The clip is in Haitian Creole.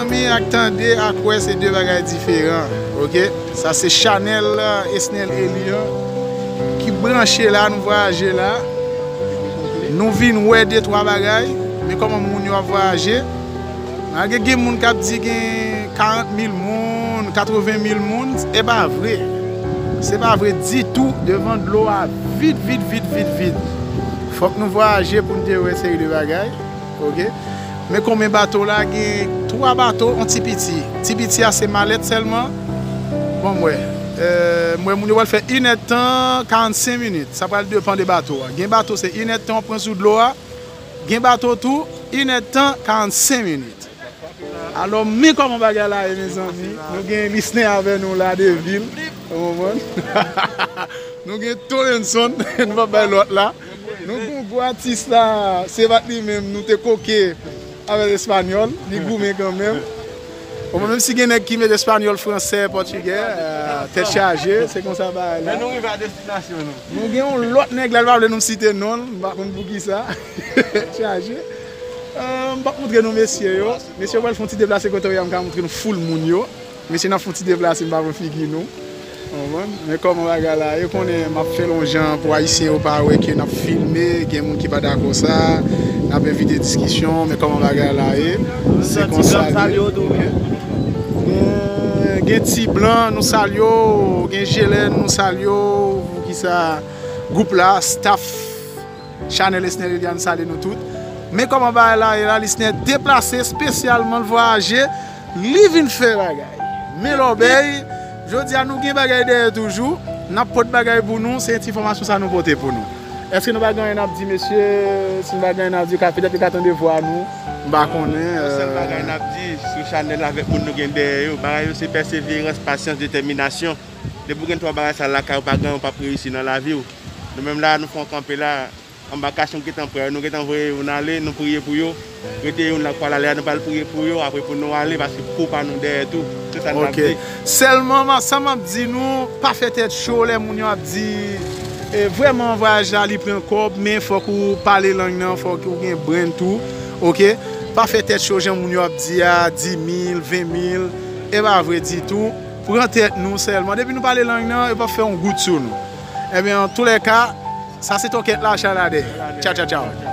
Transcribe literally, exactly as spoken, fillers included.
Zanmi, ak tande, ak wè, se de bagay diferan, oke? Sa se chanèl, euh, Esnel Eli an ki branche la, nou vwayaje la. Nou vin wè de twa bagay, men kòman moun yo ap vwayaje. Malgre gen moun k ap di gen karant mil moun, katreven mil moun, e pa vre. Se pa vre ditou, devan dlo a vid, vid, vid, vid, vid. Fòk nou vwayaje pou n te wè seri de bagay. Oke. Men konbyen bato la, gen twa bato, on ti piti. Ti piti a se malèt sèlman. Bon, m wè. Euh, m wè moun yo pral fè inèdtan, karannsenk minit. Sa pral depann de bato a. Gen bato se inèdtan w pran sou dlo a. Gen bato tou, inèdtan, karannsenk minit. Alò, men kòman bagay la ye, mezanmi. Nou gen Lisnen avè nou la, de vil. Ou konprann? Nou gen Tolenson, nou pa bay lòt la. Nou gen gwo atis la, se pa t li menm, nou te koke avèk Espanyòl, li goumen kanmenm. Bon, menm si gen nèg ki met Espanyòl, Fransè, Pòtigè, euh, tèt chaje, se konsa bagay la. Men nou rive a destinasyon nou. Nou gen yon lòt nèg la, li pa vle nou site non l, m pa konn poukisa. Tèt chaje. Euh, m p ap montre nou mesye yo. Mesye yo pral fè yon ti deplase kote yo ye a, m ka montre nou foul moun yo. Mesye, n ap fè yon ti deplase, m pa wè figi nou. Ou konprann? Men kòman bagay la ye, konnen m ap fè l yon jan pou Ayisyen yo pa wè ke n ap filme, gen moun ki pa dakò sa, n ap envite diskisyon, men kòman bagay la ye, se konsa l ye. Gen, gen Ti Blan, nou salye w, gen Jelèn, nou salye w, poukisa gwoup la, staff Chanèl Esnel Eliane, salye nou tout. Men kòman bagay la ye la, Lisnen deplase espesyalman, l vwayaje, li vin fè bagay. Men lòbèy, jodi a nou gen bagay dèyè toujou, n ap pot bagay pou nou, se ti enfòmasyon sa nou pote pou nou. Èske nou pa gen anyen n ap di, mesye? Si nou pa gen anyen n ap di, ka, petèt yo ka tande vwa nou, m pa konnen. Yon sèl bagay n ap di, sou chanèl avèk moun nou gen dèyè yo, bagay yo se pèseverans, pasyans, detèminasyon. Depi w gen twa bagay sa lakay ou, pa gen anyen w p ap reyisi nan lavi w. Nou menm la, nou fè yon kanpe la, anbakasyon gentan prè, nou gentan voye youn ale, nou priye pou yo. Rete youn la k pral ale a, nou pral priye pou yo, apre pou nou ale, paske kou pa nou dèyè tou. Se sa n ap di. Sèlman, sa m ap di nou, pa fè tèt cho lè moun yo ap di, e, vrèman, vwayaj la, li pran kòb, men fòk ou pale lang nan, fòk ou gen brenn tou, oke? Pa fè tèt cho jan moun yo ap di a, dis mil, ven mil, e pa vre ditou. Pran tèt nou sèlman. Depi nou pale lang nan, yo p ap fè yon gout sou nou. Ebyen, antoulèka, sa se tòkèt la, chalade. Tchaw, tchaw, tchaw.